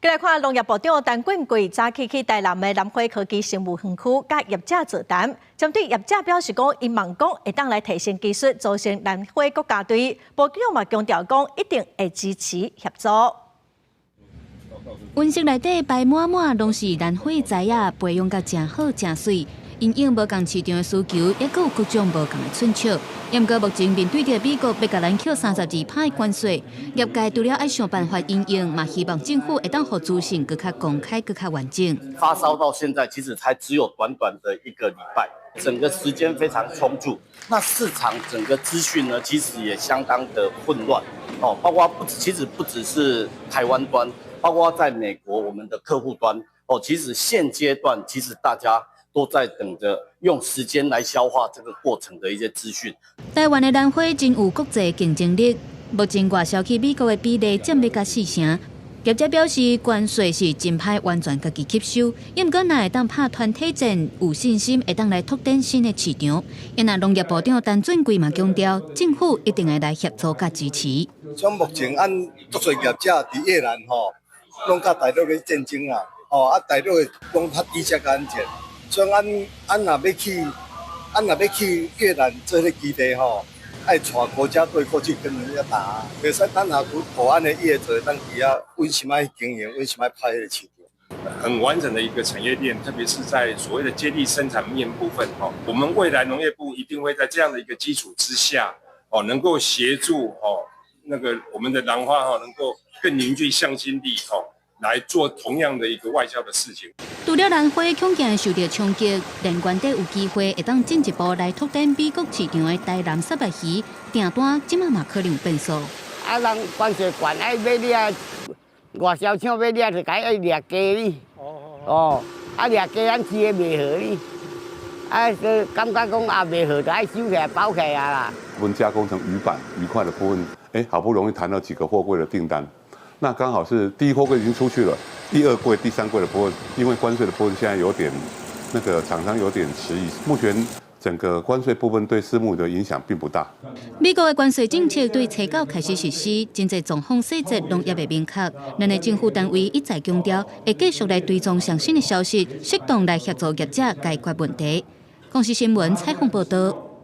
來看農業部長陳俊貴早起去台南的南花科技生物園區，佮業者座談。針對業者表示講，𪜶望講會當來提升技術，組成蘭花國家隊。部長嘛強調講，一定會支持協助。溫室內底擺滿滿攏是蘭花栽仔，培養甲誠好誠媠。因應無仝市場的需求，猶閣有各種無仝的寸尺。毋過目前面對著美國欲共咱扣32%的關稅，業界除了愛想辦法因應，嘛希望政府會當予資訊閣較公開、閣較完整。發燒到現在，其實才只有短短的一個禮拜，整個時間非常充足。那市場整個資訊呢，其實也相當的混亂。哦，包括不止，其實不只是台灣端，包括在美國我們的客戶端。哦，其實現階段其實大家都在等着用時間來消化這個過程的一些資訊。台灣的蘭花真有國際競爭力，目前外銷去美國的比例佔欲共四成。業者表示，關稅是真歹完全家己吸收，毋過若會當拍團體戰，有信心會當來拓展新的市場。因為農業部長陳俊貴嘛強調，政府一定會來協助佮支持。像目前按足濟業者佇越南吼，攏佮大陸咧戰爭啊，吼啊大陸的攏較直接共戰。所以按若欲去越南做彼基地吼，愛帶國家隊過去跟人家打。袂使咱若有台灣的業者當佇遐，為什麼經營？為什麼拍彼個市場？很完整的一個產業鏈，特別是在所謂的接力生產面部分，吼，我們未來農業部一定會在這樣的一個基礎之下，哦，能夠協助哦，那個我們的蘭花哈，能夠更凝聚向心力，吼，來做同樣的一個外銷的事情。除了蘭花恐驚受著衝擊，連原底有機會會當進一步來拓展美國市場的台南虱目魚訂單，這馬嘛可能有變數。啊，人關稅懸，愛買掠外銷廠欲掠就共愛掠價哩。哦，啊掠價咱飼的袂好哩，啊，就感覺講啊袂好，就愛收起來包起來啊啦。我們加工成魚板、魚塊的部分，哎，好不容易談到幾個貨櫃的訂單，那剛好是第一貨櫃已經出去了，第二櫃、第三櫃的部分，因為關稅的部分現在有點那個廠商有點遲疑，目前整個關稅部分對虱目的影響並不大。美國的關稅政策對初九開始實施，真濟狀況細節攏猶未明確。咱的政府單位一再強調，會繼續來追蹤上新的消息，適當來協助業者解決問題。公視新聞採訪報導。